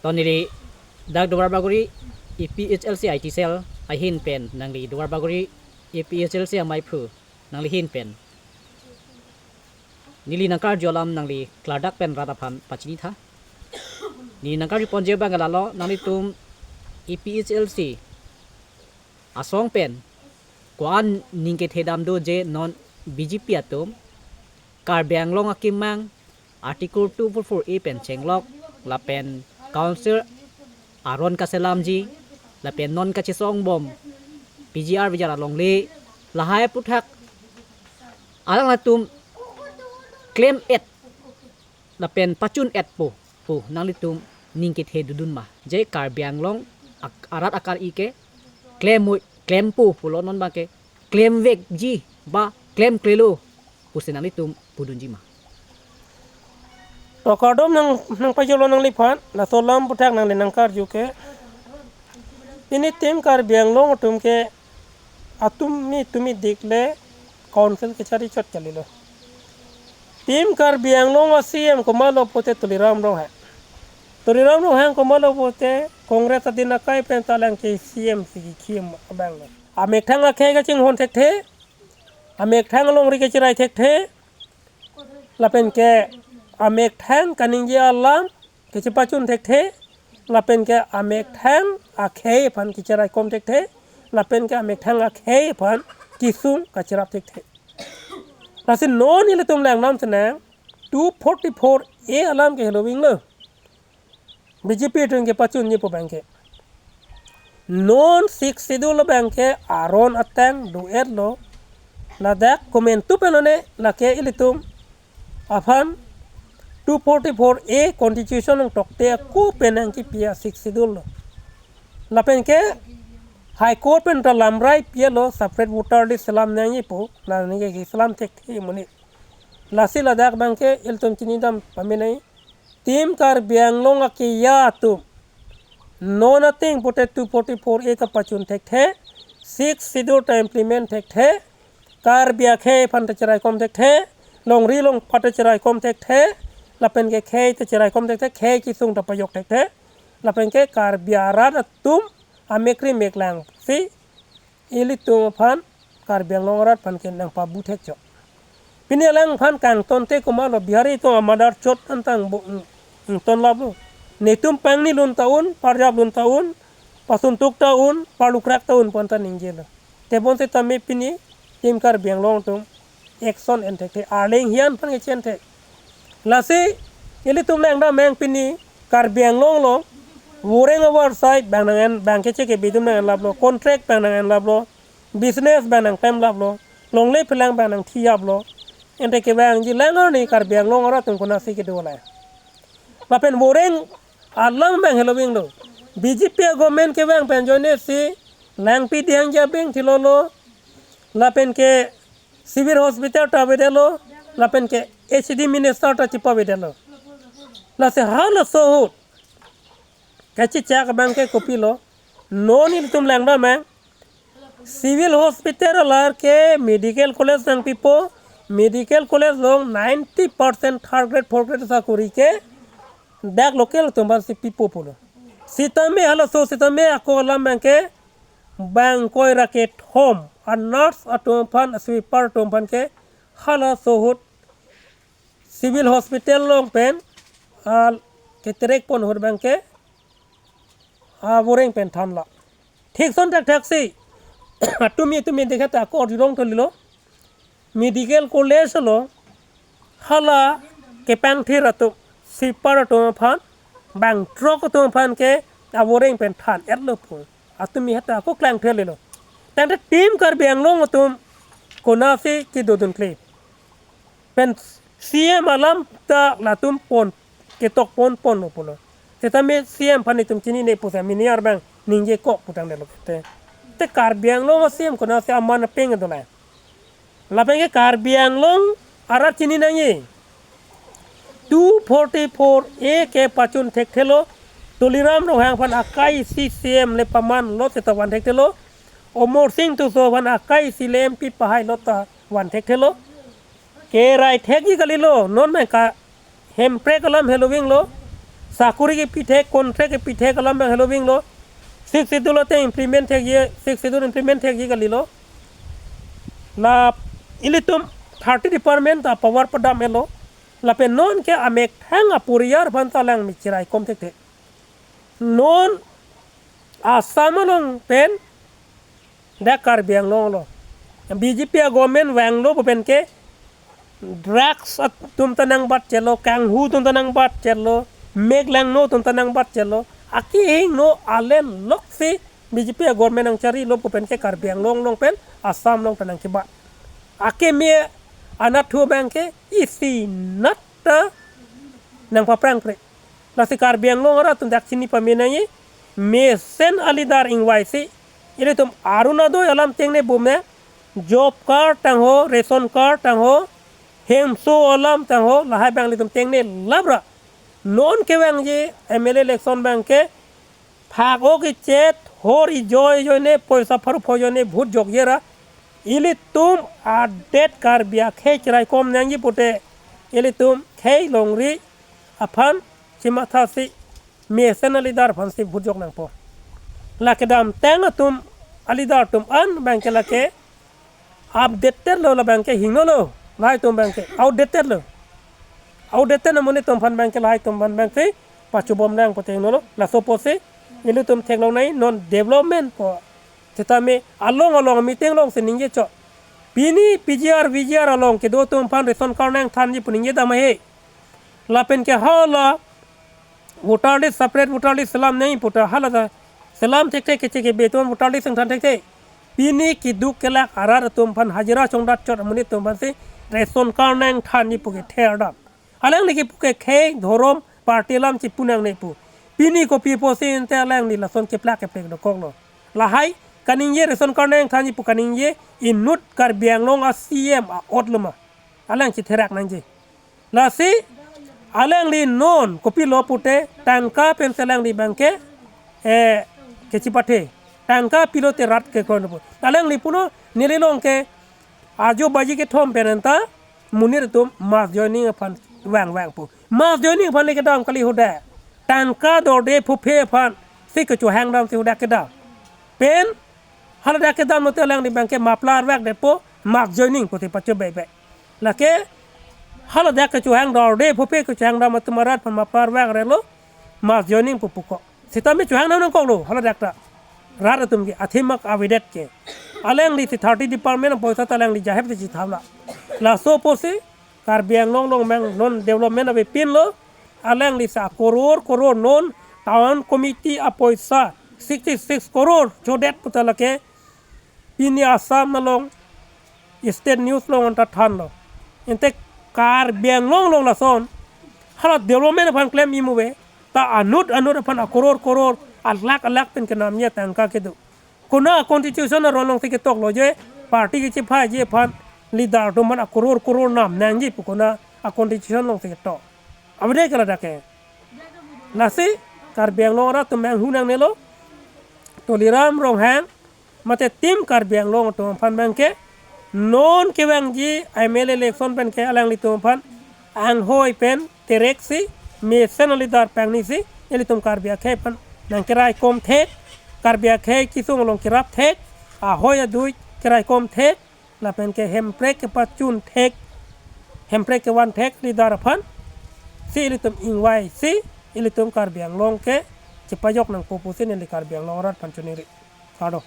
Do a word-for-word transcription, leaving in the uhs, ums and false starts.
To neli dak Duarbagori A P H L C I T cell ahin pen nangli Duarbagori A P H L C amaiphu nangli ahin pen neli nangkarju alam nangli klardak pen rat aphan pachinitha. Neli nangkarju ponji abang lalo, nanglitum A P H L C asong pen ko-an ning kethe dam do je non B J P atum Karbi Anglong akemang Article two four four A pen chenglok lapen council aron kaselamji lapen non kachesong bom P G R V G R alongle lahai aputhak alanglitum klem-et lapen pachun-etpo pu nanglitum ning kethe dodun ma? Je Karbi Anglong ak-, arat akar-i ke klem-oi, klempo pulo, non abang ke klemvekji ba klemklelo pusi nanglitum pudunji ma? To kardom nang, nangpajolo nangliphan, laso alam aputhak nangli nangkarju ke. Pini Team Karbi Anglong atum ke atum mi tumi dik le council kechari chot kalilo. Team Karbi Anglong a-C M komatlo pulote Tuliram Ronghang. Tuliram Ronghang komatlo pulote Congress adin akai pen ta lang ke C M si kikhim abang lo. Amethang akhei kachinghon thekthe, amethang alongri kachirai thekthe, lapen ke amethang kaningje alam kachepachun thekthe, lapen ke amethang akhei aphan kachiraikom thekthe, lapen ke amethang akhei aphan kesung kacherap thekthe. Lasi non ilitum langdam senang two forty-four A alam ke helo wing lo. B J P atum kepachunji pu abang ke. Non Sixth Schedule abang ke aron ateng do-etlo. Ladak komantu pen lone lake ilitum aphan two forty-four A Constitution along tokte ako pen nangkepi a-Sixth Schedule lo. Lapen ke High Court pen ta lamrai pilo separate voter list selam nangji pu, la nangke selam thekthe amonit. Lasi ladak abang ke ilitum chinidam pamenei. Team Karbi Anglong akeya atum non ateng pulote two forty-four A ta pachun thekthe, Sixth Schedule ta implement thekthe, Karbi akhei aphan ta chiraikom thekthe, longri longpat ta chiraikom thekthe, lapen ke khei ta chiraikom thekthe, khei kesung ta pajok thekthe, lapen ke Karbi arat atum amek ri mek lang si ilitum aphan Karbi Anglong arat aphan ke nangpabu thek chok. Pini alangphan kangtonte komatlo, Bihari atum a-mother chot an tang bo, mm, mm, ton laplo. Netum pangni lun ta un, parjap lun ta un, pasuntuk ta un, parlukrak ta un pu an ta ningjelo. Tebon setame pini Team Karbi Anglong atum action en thekthe, arleng hian aphan kechen thek. Lasi ilitum langdam mang pini Karbi Anglong along voreng avarsai abang nang-en, abang keche kebi atum nang-en laplo, contract abang nang-en laplo, business abang nangpem laplo, longle phelang abang nangthi laplo. Ante kevangji lang arni Karbi Anglong arat atum konatsi kedo lai. Lapen voreng alam abang helo wing lo. B J P government kevang pen ajoine si Langpi Dihangja abang thilolo, lapen ke civil hospital ta avedetlo, lapen ke H D minister ta chepavedetlo. Lasi halaso ahut kachechak abang ke kopilo, non ilitum langdam mang, civil hospital alar ke medical college nangpipo, medical college along ninety percent third grade, fourth grade sakori ke dak local atum aphan si pipo pulo. Sitame halaso sitame ako alam abang ke bang koi ra kethom a-nurse atum aphan, a-sweeper atum aphan ke halaso ahut civil hospital along pen, ah, keterek pon ahut abang ke, ah, voreng pen thanlo. Thik ason thakthak si, atumi atumi dekhet ako rirong tolilo. Medical college along hala kepangthir atum, sweeper atum aphan, bang throk atum aphan ke avoreng pen than-etlo pu atumi heta ako klangthelelo. Tangte Team Karbi Anglong atum konatsi kedodunkle? Pen C M alam ta latum pon, ketok pon ponlo pulo. Setame C M aphan itum chinine pusi mini arbang ningje kok pu tangdetlo te. Te Karbi Anglong a-C M konatsi aman apeng dolang? Lapen ke Karbi Anglong arat chini nangji. Two forty-four A kepachun thekthelo, Tuliram Ronghang aphan akai isi C M le pamanlo seta van thekthelo, Amar Sing Tisso aphan akai isi le M P pahailo ta van thekthelo. Kerai thekji kalilo, non nangka Hemprek alam helo wing lo. Sakori kepi thek, contract kepi thek alam abang helo binglo. Sixth Schedule ateng implement thekji, Sixth Schedule implement thekji kalilo. La ilitum thirty department ta power padam-etlo. Lapen non ke amethang aporiyar aphan ta lang mi cheraikom thekthe. Non Assam along pen dak Karbi Anglong lo. B J P a-government vanglo pu pen ke drugs atum ta nangbatchetlo, kanghu atum ta nangbatchetlo, mek langno atum ta nangbatchetlo. Akehingno alen loksi B J P a-government nangcharilo pu pen ke Karbi Anglong along pen Assam along ta nangkebat. Akeme anatthu abang ke isi nat ta nangpaprangkre. Lasi Karbi Anglong arat atum dak chini pame nangji, mesen a-leader ingvaisi ilitum Orunodoi alam tengne bumne, job card tangho, ration card tangho, hemso alam tangho, lahai abang ilitum tengne lapra. Non kevangji M L A election abang ke phak-ok ichet, hor ijoi ijoine, poisa pharo phoi ijoine vote jokjera. Ilitum adet Karbi akhei cheraikom nangji pute, ilitum khei longri aphan chemathasi mesen a-leader aphansi vote jok nangpo. La kedamtang atum a-leader atum an abang ke lake updated lo, la abang ke hingnolo, lahai atum abang ke outdated lo. Outdated amonit atum aphan abang ke, lahai atum aphan abang ke pachobom nang pute hingnolo. Laso apotsi ilitum theklong nangji non development pu. Setame along along meeting alongsi ningje chot. Pini P G R, V G R along kedo atum aphan ration card nangthanji pu ningje dam ahe. Lapen ke hala voter list, separate voter list selam nangji pu ta hala ta selam thekthe, keche kebe atum voter list nangthan thekthe. Pini keduk kelak arat atum aphan, hajira chongdat chot amonit atum aphansi ration card nangthanji pu kether dam. Alangli kepu ke khei dhorom party alam chipu nangne pu. Pini kopi apotsi ante alangli lason keplak keplek dokoklo. Lahai kaningje, ration card nangthanji pu kaningje inut Karbi Anglong a-C M a-ot lo ma? Alang chitherak nangji. Lasi alangli non kopilo pute tangka pensi alangli abang ke, eh, kechipathe. Tangka pilote rat kekon pu. Alangli pulo neli along ke ajo baji kethom pen anta monit atum mass joining aphan vangvang pu. Mass joining aphan le kedam kali hadak. Tangka dorde phuphe aphansi kechohang damsi hadak kedam. Pen haladak kedam lote alangli abang ke muffler vekdetpo, mass joining pute pachobebe. Lake haladak kechohang dorde phuphe kechohang dam atum arat aphan muffler vekdetlo, mass joining pu puko. Setame chohang dam nangkoklo haladak ta. Rat atum ke athemak avedet ke. Alanglisi thirty department apoisa ta alangli jahep si chithapla. Laso apotsi Karbi Anglong along abang non development avepinlo. Alanglisi akoror koror non town committee apoisa sixty six koror chodet puta lake pini Assam along state news along anta thanlo. Ante Karbi Anglong along lason hala development aphan klem imu ave, ta anut anut aphan akoror koror, alakh alakh pen kenamji atangka kedo. Konat a-constitution aron alongsi ketoklo je party kechiphaiji aphan leader atum aphan akoror koror nam nangji pu konat a-constitution alongsi ketok? Avedet ke ladak ke. Lasi Karbi Anglong arat atum abang hu nangnelo. Tuliram Ronghang mate Team Karbi Anglong atum aphan abang ke non kevangji M L A election pen ke alanglitum aphan anghoi pen tereksi mesen a-leader pangnisi ilitum Karbi akhei aphan nangkeraikom thek, Karbi akhei kesung along kerap thek, ahoi adui keraikom thek, lapen ke hemprek kepachun thek, hemprek kevan thek leader aphansi ilitum ingvaisi ilitum Karbi Anglong ke chepajok nangpo pusi neli Karbi Anglong arat aphan choningri. Kardom.